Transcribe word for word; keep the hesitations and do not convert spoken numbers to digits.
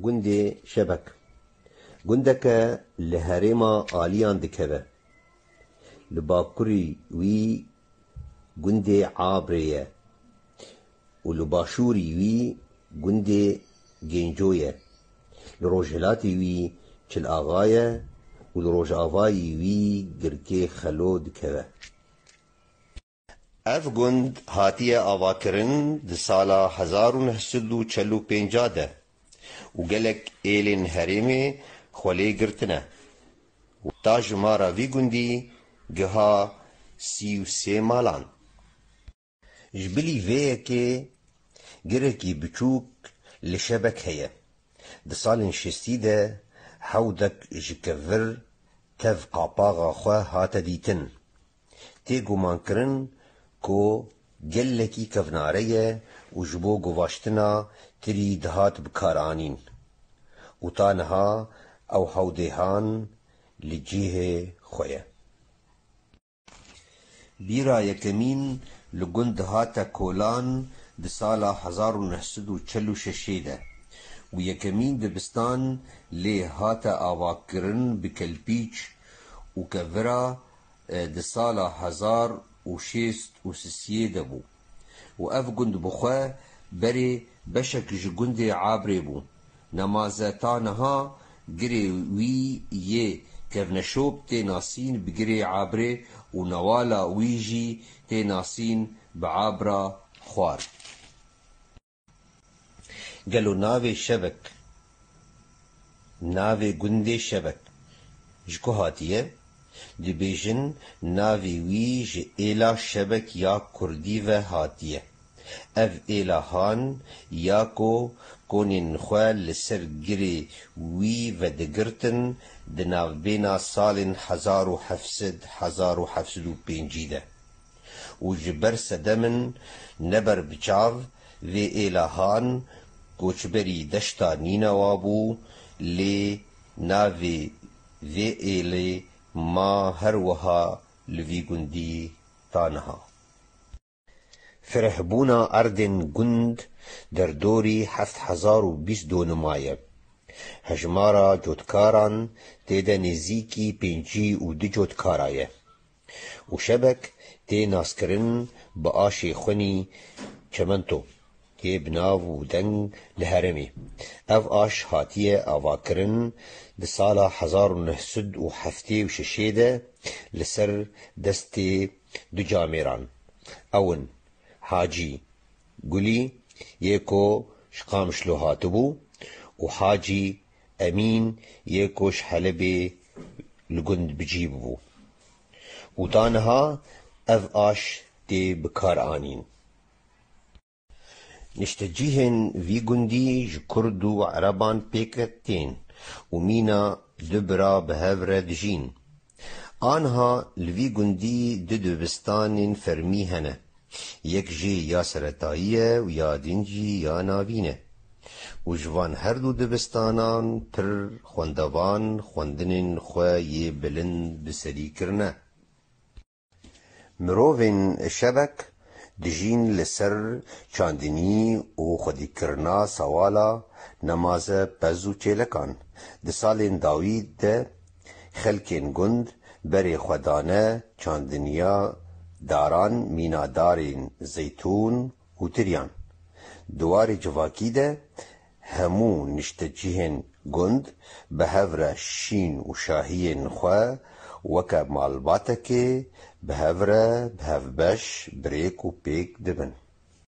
Gundê Şebek gundeke li herêma Aliyan dikeve. Li bakurî wî gundê Abrê ye û li başûrî wî gundê Gênco ye. Li rojhilatê wî Çil Axa ye û li rojavayî wî girkê Xelo dikeve. Ev gund hatiye avakirin di sala hezar û neh sed û çel û pênc de û gelek êlên herêmê xwe lê girtine. Ta jimara vî gundî giha sî û sê malan. Ji bilî vê yekê girekî biçûk li Şebek heye. Di salên şêstî de hewdek ji kevir tev qapaxa xwe hate dîtin. Tê gumankirin ku gelekî kevnare ye û ji bo guvaştina tirî dihat bikaranîn û ta niha ew hewdêhan li cihê xwe ye. Bîra yekemîn li gund hate kolan di sala hezar û neh sed û çel û şeş de û yekemîn dibistan lê hate avakirin bi kelpîç û kevira, e, di sala hezar û şêst û sisiyê de bû û ev gund bi xwe berê beşek ji gundê Abrê bû. Nemaze ta niha girê wî yê kevneşop tê nasîn bi girê Abrê û newala wî jî tê nasîn bi Abra Xwar. Gelo navê Şebek, navê gundê Şebek ji ku hatiye? Dibêjin navê wî ji êla Şebek ya kurdî ve hatiye. Ev êla han ya ku konên xwe li ser girê wî vedigirtin di navbêna salên hezar û heft sed, hezar û heft sed û pêncî de û ji ber sedemin neber bi çav vê êla han koçberî deşta Nînewa bû, lê navê vê êlê ma her wiha li vî gundî ta niha. Firehbûna erdên gund derdorî heft hezar û bîst donima ye. Hejmara cotkaran tê de nêzîkî pêncî û du cotkara ye û Şebek tê naskirin bi aşê xwinî çemento yê bi nav û deng li herêmê. Ev aş hatiye avakirin di sala hezar û neh sed û heftê û şeş de li ser destê du camêran. Ew in Hacî Gulî yê ku ji Qamişlo hatibû û Hacî Emîn yê ku ji Helebê li gund bi cî bû. Û ta niha ev aş tê bi kar anîn. Niştecihên vî gundî ji kurd û ereban pêk tên û mîna du bira bi hev re dijîn. Aniha li vî gundî du dibistanên fermî hene. Yek jê ya seretayî ye û ya din jî ya navîn e. Û ji van her du dibistanan pir xwendevan xwendinên xwe yê bilind bi serî kirine. Mirovên Şebek dijîn li ser çandinî û xwedîkirina sewala nemaze pez û çêlekan. Di salên dawî de xelkên gund berê xwe dane çandiniya daran, mîna darên zeytûn û tiriyan. Di warê civakî de hemû niştecihên gund bi hev re şîn û şahiyên xwe weke malbatekê bi hev re bi hevbeş, bi rêk û pêk dibin.